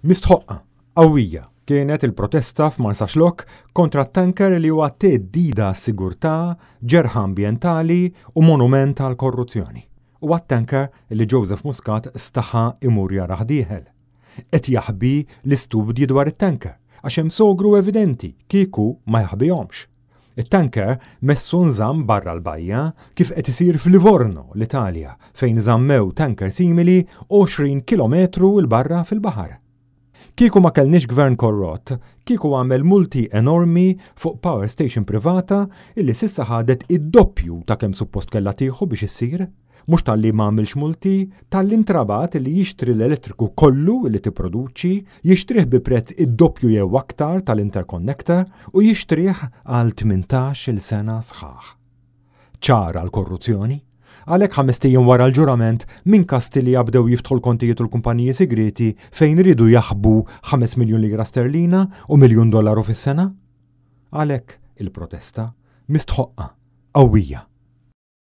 Mistħoqqa, qawwija, kienet il-protesta f'Marsaxlokk kontra t-tanker li huwa theddida għas-sigurtà, ġerħa ambjentali u monument għall-korruzzjoni. Huwa t-tanker li Joseph Muscat staħa imur jarah dieħel. Qed jaħbi l-istudji dwar it-tanker għax hemm sogru evidenti kieku ma jaħbihomx. It-tanker messu nżamm barra l-bajja, kif qed isir f'Livorno, l-Italja, fejn żammew tanker simili 20 kilometru 'l barra fil-baħar. Kieku ma kellniex gvern korrott, kieku għamel multi enormi fuq power station privata illi s'issa ħadet id-doppju ta' kemm suppost kellha tieħu biex issir. Mhux talli ma għamilx multi, talli ntrabat li jixtri l-elettriku kollu li tipproduċi, jixtrih bi prezz id-doppju jew aktar tal-interconnector u jixtrih għal 18-il sena sħaħ. Ċara l-korruzzjoni. Għalhekk ħamest ijiem wara l-ġurament, minn Kastilja bdew jiftħu l-kontijiet u l-kumpaniji sigrieti fejn riedu jaħbu 5 miljun lira sterlina u miljun dollaru fis-sena. Għalhekk il-protesta mistħoqqa, qawwija.